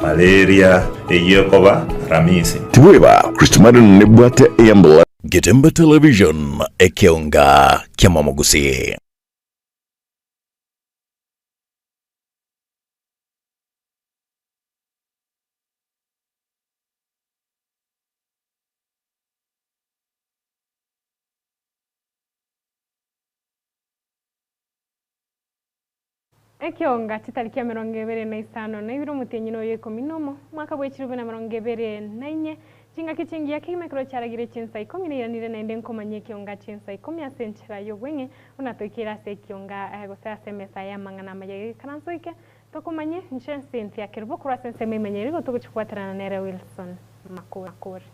Malaria eyio ekoba Aramisi. Tibweba, Kristimadon nebwate eambulance. Getembe Television, ekeonga ki'amamogusii. Ekionga chitariki emerongo ebere na isano na ibere omotienyi noyo ikomi nomo, omwaka bwe chilifu na emerongo ebere na inye, chingaki chingiya kegima ekero chiaragire chinsa ikomi nairanire naende nkomanyia ekionga chinsa ikomi ase enchera y'obweng'e buna toikeire ase ekionga gose ase emesa y'amang'ana amaya geikaranso ike tokomanye inche Cynthia Kerubo korwa ase ensemo emenye rigo togochia kobwaterana nere Wilson Makori.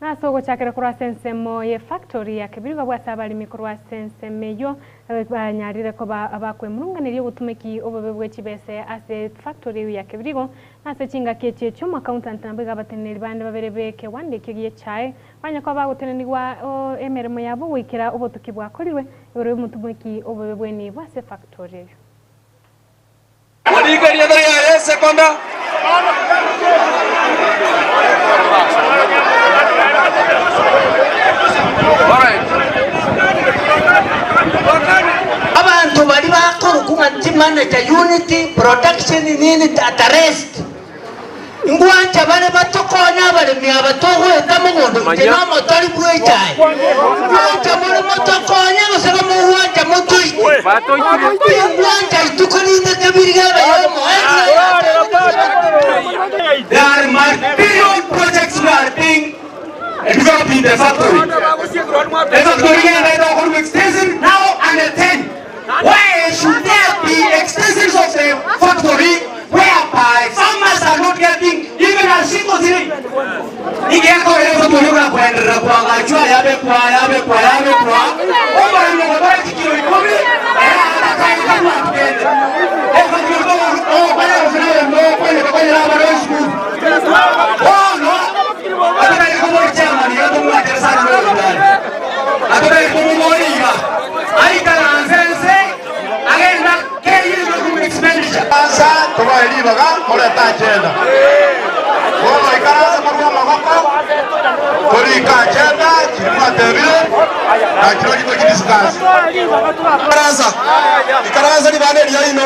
Ase ogochakera korwa ase ensemo ye factory ya Kebirigo abwo ase abaremi korwa ase ensemo eyio banyarire koba bakwemurunganeria obotumeki obobe bwe chibese ase factory eyio ya Kebirigo. Na ase chingaki echi echio omoaccountant nabo iga abateneneri bande babere be kewanda ekio gi'echae banya koba bagotenenigwa emeremo yabo goikera obotuki bwakorirwe igoro y'omotumeki obobe bw'enibo ase factory eyio. Orike erieta riaye sekonda. Abanto baria bakorokwa ng'a timanager unit, production nini at arrest. Ngwancha bare batokonye abaremi aba togoeta mogondo inche nomotori bw'echae. Ngwancha more motokonye gose mogwancha motoite. Tingwancha ituko rinde kabiri gebe y'omoerio There are multi-billion projects we are being developed in the factory. The factory yagenda okorwa extension now and 10. Why should there be extensions of the factory whereby farmers are not getting even a single shilling? Igekorire factory ogakoenderera kwagachwa yabekwa yabekwa yabekwa omoremi ogotwara chikilo ikomi ere atakaye tabwati kende. Efactory ogokora gose nabaremi bagokonya bakonyera abana esukuru. Bono atotari kobori chairman iga tomwanchera sana noyoritari. Atotari komobori iga Aikaranse ense, agenda keyie igoro expenditure. Asa tobae ribaga koreta agenda. Bono ikaranse korwa amagoko, torike agenda chiria mwatebire, na chirochio tochidiscuss. Ikaransa, ikaransa ribaga neriaino.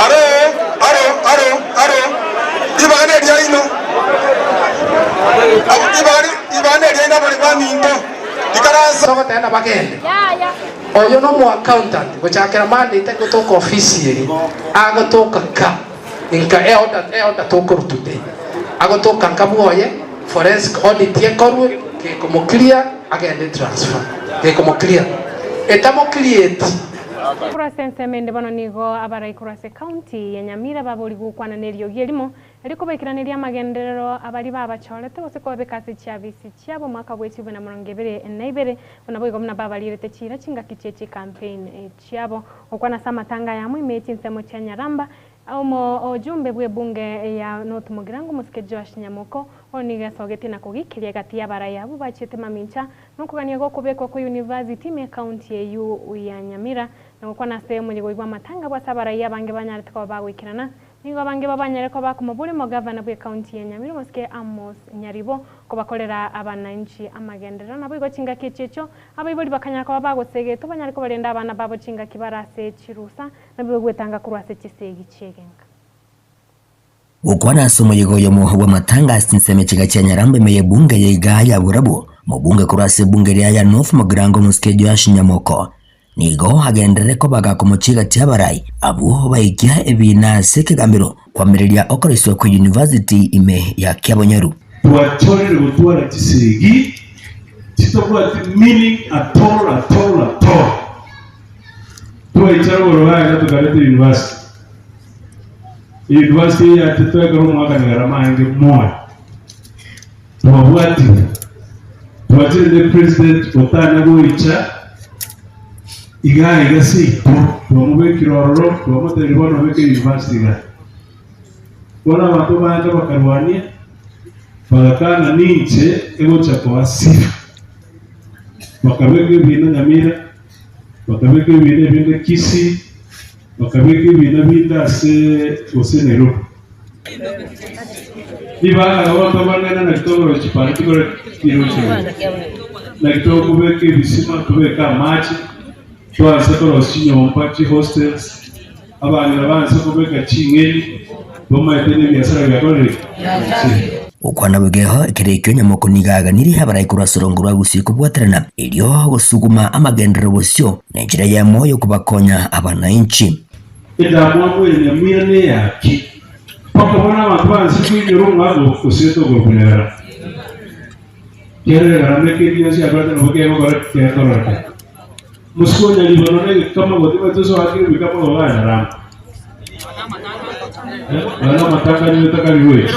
Aro, aro, aro, aro, ribaga neriaino. Ribaga, ribaga neriaino abare baminto. Ikaransa. Togoteba bagende. Oyo nomo accountant gochakera Monday tari gotoka ofisi eri agotoka nka nka e order e order tokorwa today agotoka nka bwoye forensic audit ekorwe gekomo clear agende transfer gekomo clear etamo clear ti. Korwa ase ensemo ende bono nigo abarai korwa ase county ya Nyamira baborigwe gokwana neriogi erimo Erio kobaikeraneria amagenderero abaria babachorete, gose kobabeka ase chiabisi chiabo omwaka bwe chilifu na emerongo ebere na ibere, buna boigo buna babarierete chiira chingaki chie chikampeini chiabo. Gokwana ase amatanga ayamo ime ye chinsemo chia Nyaramba, omo ojumbe bw'ebunge ya North Mugirango omosike Joash Nyamoko, bono nigo esogetie na kogikeria egati y'abarai abwo bachiete mamincha nokogania gokobekwa kwa university ime ekaunti eyio ya Nyamira. Na gokwana ase omoyega oyio bw'amatanga bwase abarai abange banyarete koba bagoikerana Nigo abange babanyare koba komobori omogavana bw'ekaunti ya Nyamira omosike Amos Nyaribo kobakorera abananchi amagenderero. Naboigo chingaki echi echio abaibori bakanyara koba bagosegetwa banyare kobarenda abana babo chingaki bare ase chirusa naboigo gwetanga korwa ase chisegi chi'egenka. Gokwana ase omoyega oyomo bw'amatanga ase chinsemo echiga chia Nyarambe ime y'ebunge ya igaa ya Borabu, omobunge korwa ase ebunge eria ya North Mugirango omosike Joash Nyamoko Nigo agenderere koba gakomochia gati y'abarai abwo baikia ebiina ase ekegambero kwamireria okoroiswa kwe University ime ya Kiabonyoru. Twachorire gotwara chisegi chitabwati meaning at all at all at all. Twaicha rogoro gaiga tokareta university. University eye yachetwe ekero omwaka nigarama aenge moyo. Twabwatire, twachire ne president otanya goicha. Igaa iga seito twamobekire ororo, twamotebirie bono obeke university igaa. Bono abanto bande bakarwania, bagakana ninche egocha koa sifa. Bakabeka ebina Nyamira, bakabeka ebina ebinde Kisii, bakabeka ebina binde ase gose Nairobi. Ribaga goto bang'ana naki tokorosia chipara chikore chirochio naki tokobeka ebisima tobeke amache twanse korosia chinyomba chihostels abang'ina banse kobeka ching'eni bamaete na ebiasara biakorire ki? Gokwana bw'egeho ekero ekio nyamoko nigo aganirie abarai korwa ase orongo rwa Gusii kobwaterana erio gosuguma amagenderero bosio na enchera eyemo y'okobakonya abanainchi. Endamwamu ya nyamira neyaki, mpaka bono abanto banse koinyora omwaka gose togokunera. Kera egarama eke bionsi akorete nabo kegokora kekororeka. Mosike o nyaribo nonya egekama gotiga tosoa akire goika amagoro a nyaramba. Eh, nonya amatanga anyuete akari goetia. Eh?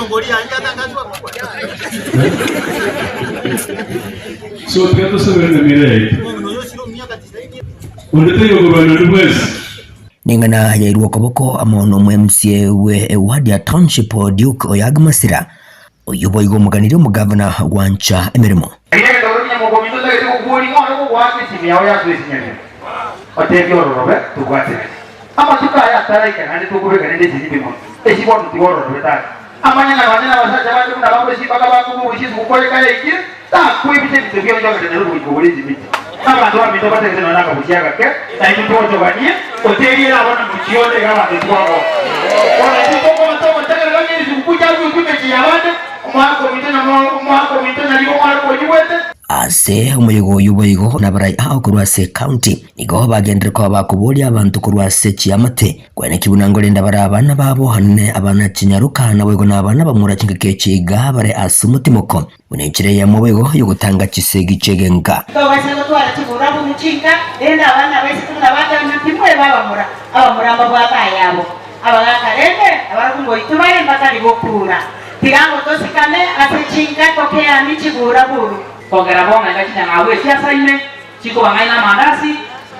So tiga tosabere nyamira yaito. Onde taiyo okorwania onde bwensi. Neng'ana yairwe okoboko amo nomo-MCA bwe eward ya Township Duke Oyag Masira, oyio boigo omoganirie omogavana gwancha emeremo. Riria egetabo kia nyamokominto otagete gokwa ring'o ore gogoaka esimi yao yasoa esinyanio, otebie ororobe tobwaterane. Amatuko aya ataraika naende tokobeka rende esiribi mono, esi bono tiga ororobe tata. Amanye ng'a nonya nabasacha bande buna babosie mpaka bakobua obosie esuguku ore kare yaikire, takwebisa ebinto bionsi ogende naro oboiko bore esimiti. Abanto baminto batagete nonya nakabosie agake, na intwe twochoganie, oteriere abana mochie onde iga abanto twagoka. Bono intwe tokoba togotegerera ng'a ebisuguku chiaruetwe emechie y'abande, omwaka ominto nyamoro, omwaka ominto nyaribo omware konyigwete. Ase omoyega oyio boigo nabarai ao korwa ase ekaunti nigo bagenderere koba bakoboria abanto korwa ase chiamate Kweneki buna nkorenda bare abana babo ne abana chinyaroka, naboigo nabana bamura chingaki echi iga bare ase omotimoko, buna enchera eyemo boigo y'ogotanga chisegi chi'egenka. Tobaisa gotwara chigurura buna chinka, rende abana abaiseke buna bateba ng'a timweba abamura, abamura mbabwate ayabo. Abagaaka rende abarabwo ngoitwa bare mbatari gokuura. Tiga ngo tosikane ase chinka tokeanie chigura buru. Kogera bono enga chinyang'au echi asaime chikobang'aina amandasi,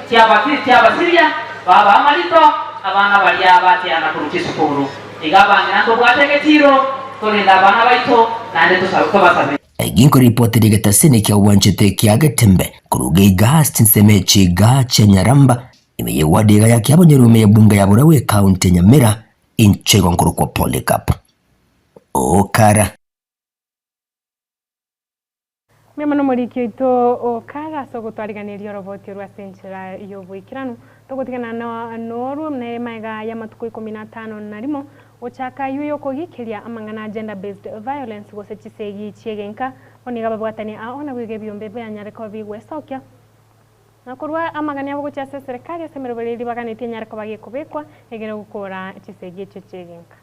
chiabasiria, babaa amarito, abana baria batiana korwa chisukuru. Iga abang'ina ntobwate egetiiro, torende abana baito, naende tobasabe. Ginko ripoti ri'egetasini kia obwanchete kia Getembe koruga iga ase chinsemo echi iga chia Nyaramba, ime y'eward iga ya Kiabonyoru ime y'ebunge ya Burahwa ecounty ya Nyamira, inche igo nkorokwa Polycarp Okara. Mbuya mono omoriki oito o kare ase ogotwariganeria oroboti orwo ase enchera y'oboikeranu. Togotigana norwo nere magega y'amatuko ikomi na atano na rimo gochaka aywo y'okogikeria amang'ana a gender based violence gose chisegi chi'egenka. Bono iga ababwatani ao naboigo ebiombe bianyare koba bigwesokia na korwa amagani abo gochia ase eserekari ase emeroberi eria baganetie enyare koba gekobekwa egere gokora chisegi echio chi'egenka.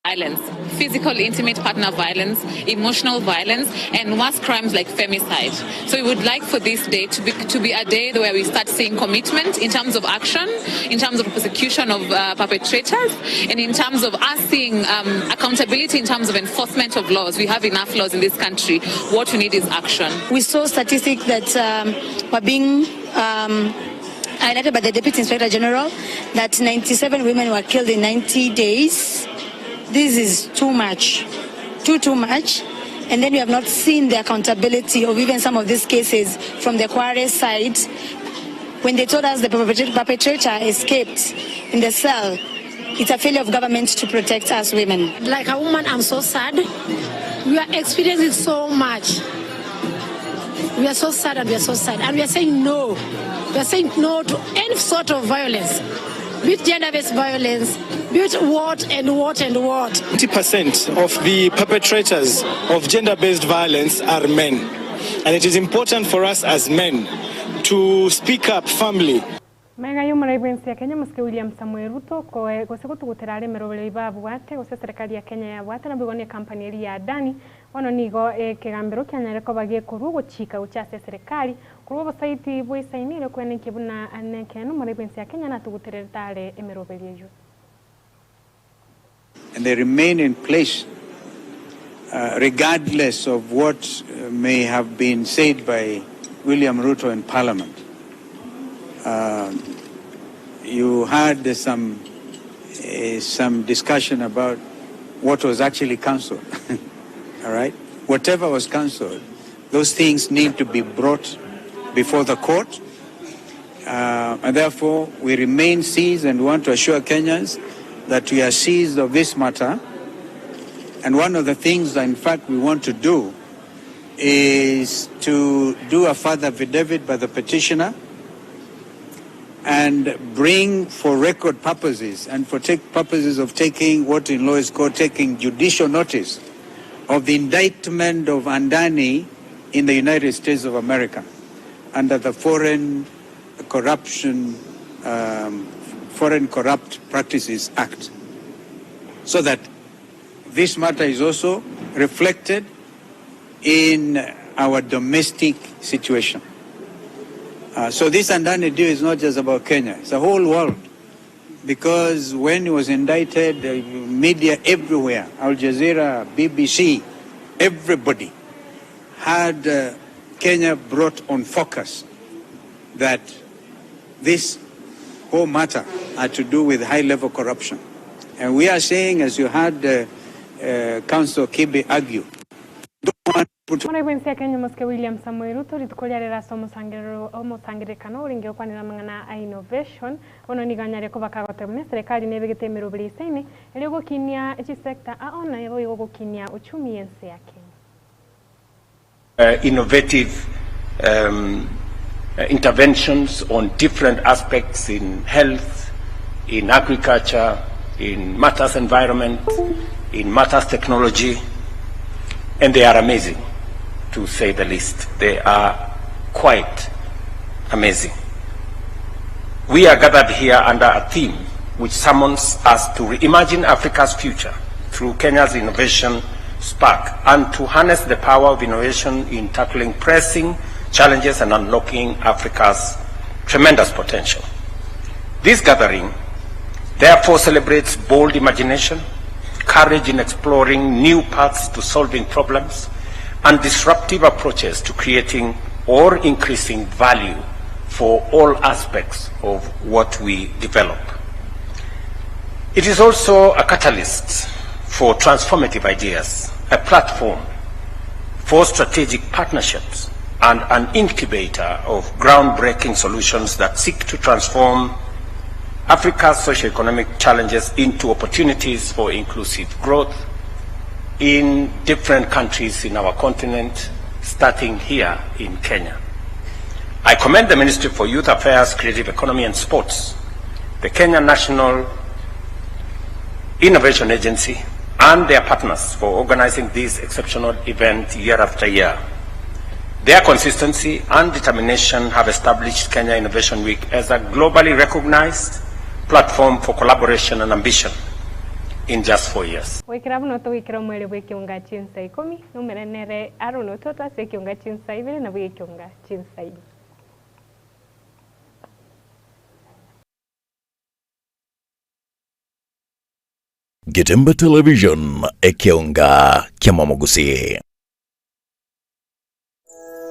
Violence, physical intimate partner violence, emotional violence, and worse crimes like femicide. So we would like for this day to be, to be a day where we start seeing commitment in terms of action, in terms of prosecution of uh, perpetrators, and in terms of us seeing um, accountability in terms of enforcement of laws. We have enough laws in this country. What we need is action. We saw statistics that um, were being um, highlighted by the Deputy Inspector General that 97 women were killed in 90 days. This is too much, too, too much. And then we have not seen the accountability of even some of these cases from the Kware side. When they told us the perpetrator escaped in the cell, it's a failure of government to protect us women. Like a woman, I'm so sad. We are experiencing so much. We are so sad and we are so sad. And we are saying no. We are saying no to any sort of violence. Be it gender-based violence, be it what and what and what. 20% of the perpetrators of gender-based violence are men. And it is important for us as men to speak up firmly. Magega y'omorai bw'ense ya Kenya Omosike William Samoei Ruto koe gose gotugutera are emeroberi babwate gose eserekari ya Kenya yabwate naboigo ne ekampani eria ya Adani bono nigo ekegambero kianyare koba gekorwa ogochika gochia ase eserekari korwa obosaiti boisaine erio kwenekia buna nekeene omorai bw'ense ya Kenya natugutererete are emeroberi eyio. And they remain in place. Regardless of what may have been said by William Ruto in Parliament, you had some, some discussion about what was actually cancelled. All right? Whatever was cancelled, those things need to be brought before the court. And therefore, we remain seized and want to assure Kenyans that we are seized of this matter. And one of the things that, in fact, we want to do is to do a further affidavit by the petitioner and bring for record purposes and for take purposes of taking what in law is called taking judicial notice of the indictment of Andani in the United States of America under the Foreign Corruption, Foreign Corrupt Practices Act, so that this matter is also reflected in our domestic situation. So this Andani deal is not just about Kenya, it's the whole world. Because when he was indicted, the media everywhere, Al Jazeera, BBC, everybody had Kenya brought on focus that this whole matter had to do with high-level corruption. And we are saying, as you heard Councillor Kibe argue, don't want to put Omoraibu ense ya Kenya Omosike William Samoei Ruto rituko riarero ase omosangerero omosangererekano orenge gokwanera amang'ana a innovation bono nigo anyare koba kagoteba buna eserekari nebegete emeroberi eisaine erio gokinia chisector ao naye boigo gokinia uchumi yense ya Kenya. Innovative interventions on different aspects in health, in agriculture, in matters environment, in matters technology, and they are amazing, to say the least. They are quite amazing. We are gathered here under a theme which summons us to reimagine Africa's future through Kenya's innovation spark and to harness the power of innovation in tackling pressing challenges and unlocking Africa's tremendous potential. This gathering therefore celebrates bold imagination, courage in exploring new paths to solving problems, and disruptive approaches to creating or increasing value for all aspects of what we develop. It is also a catalyst for transformative ideas, a platform for strategic partnerships, and an incubator of groundbreaking solutions that seek to transform Africa's socioeconomic challenges into opportunities for inclusive growth in different countries in our continent, starting here in Kenya. I commend the Ministry for Youth Affairs, Creative Economy and Sports, the Kenya National Innovation Agency, and their partners for organizing this exceptional event year after year. Their consistency and determination have established Kenya Innovation Week as a globally recognized platform for collaboration and ambition in just 4 years. Goikera buna otogoikera omoerio bw'ekeunga chinsa ikomi, nomere nere Aaron ototo ase ekeunga chinsa ibere na bw'ekeunga chinsa inye. Getembe Television, ekeonga kiamamogusii.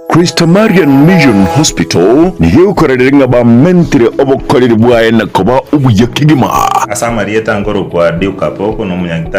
Christ Marian Mission Hospital nigo egokorerera ng'a bamentire obokoreri bwaye na koba obuya kegima. Ase amarieta nkorokwa Duke Apoko, na omonyagitari.